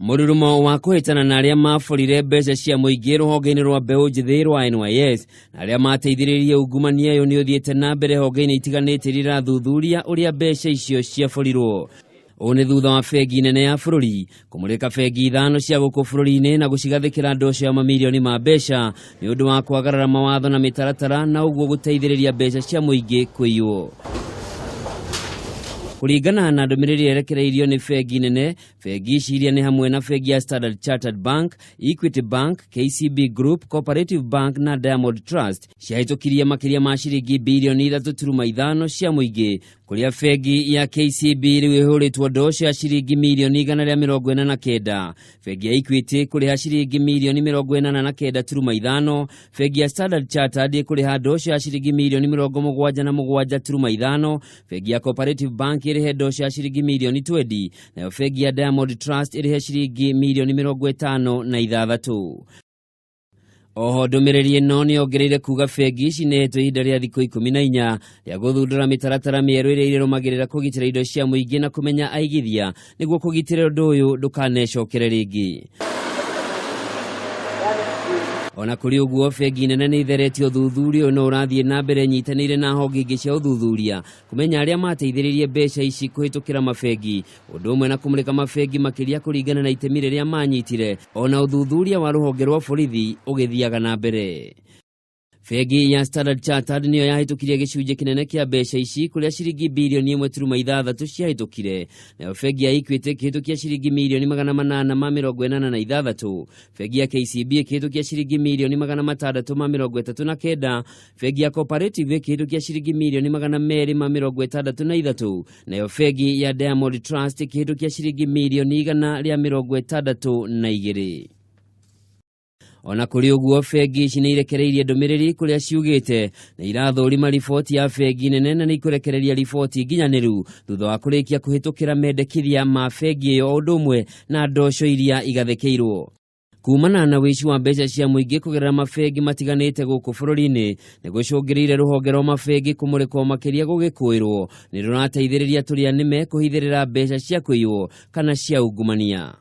Mũrurumo wa kũhĩtana na arĩa maborire mbeca cia mũingĩ rũhonge-inĩ rwa mbeũ njĩthĩ rwa NYS na arĩa mateithĩrĩirie ungumania ũyũ nĩ ũthiĩte na mbere honge-inĩ itiganĩte iria irathuthuria ũrĩa mbeca icio ciaborirwo. Ũũ nĩ thutha wa bengi nene ya bũrũri kũmũrĩka bengi ithano cia gũkũ bũrũri-inĩ na gũcigathĩkĩra ndosho ya mamirioni ma mbeca nĩ ũndũ wa kwagarara mawatho na mĩtaratara na ũguo gũteithĩrĩria mbeca cia mũingĩ kũiywo. Kũringana na ndũmĩrĩri yerekereirio nĩ bengi nene, bengi ici iria nĩ hamwe na bengi ya Standard Chartered Bank, Equity Bank, KCB Group, Cooperative Bank na Diamond Trust ciahĩtũkirie makĩria ma ciringi birioni 3.5 cia mũingĩ kũrĩa bengi ya KCB rĩu ĩhũrĩtwo ndoo cia ciringi mirioni 149, bengi ya Equity kũrĩha ciringi mirioni 89.5, bengi ya Standard Chartered ĩkũrĩha ndoo cia ciringi mirioni 77.5, bengi ya Cooperative Bank ĩrĩhe ndoo cia ciringi mirioni 20, nayo bengi ya Diamond Trust ĩrĩhe ciringi mirioni 56. Oho ndũmĩrĩri ĩno nĩ yongereire kuga bengi ici nĩ ihetwo ihinda rĩa thikũ 14 rĩa gũthundũra mĩtaratara mĩerũ ĩrĩa irĩrũmagĩrĩra kũgitĩra indo cia mũingĩ na kũmenya aigithia nĩguo kũgitĩra ũndũ ũyũ ndũkanecokere rĩngĩ. Ona kũrĩ ũguo, bengi nene nĩ itheretie ũthuthuria ũyũ no ũrathiĩ na mbere nyitanĩire na honge ingĩ cia ũthuthuria kũmenya arĩa mateithĩrĩirie mbeca ici kũhĩtũkĩra mabengi, ũndũ ũmwe na kũmũrĩka mabengi makĩria kũringana na itemi rĩrĩa manyitire ona ũthuthuria wa rũhonge rwa borithi ũgĩthiaga na mbere. Bengi ya Standard Chartered nĩyo yahĩtũkirie gĩcunjĩ kĩnene kĩa mbeca ici kũrĩa ciringi birioni 1.6 ciahĩtũkire, nayo bengi ya Equity ĩkĩhĩtũkia ciringi mirioni 886, bengi ya KCB ĩkĩhĩtũkia ciringi mirioni 639, bengi ya Cooperative ĩkĩhĩtũkia ciringi mirioni 263, nayo bengi ya Diamond Trust ĩkĩhĩtũkia ciringi mirioni 162. Ona kũrĩ ũguo, bengi ici nĩ irekereirie ndũmĩrĩri kũrĩa ciugĩte nĩ irathũrima riboti ya bengi nene na nĩ ikũrekereria riboti nginyanĩru thutha wa kũrĩkia kũhĩtũkĩra mendekithia ma bengi ĩyo o ũndũ ũmwe na ndoco iria igathĩkĩirwo. Kumana na wĩici wa mbeca cia mũingĩ kũgerera mabengi matiganĩte gũkũ bũrũri-inĩ nĩ gũcũngĩrĩire rũhonge rwa mabengi kũmũrĩkwo makĩria gũgĩkũĩrwo nĩ rũrateithĩrĩria tũrĩa nĩme kũhithĩrĩra mbeca cia kũiywo kana cia ungumania.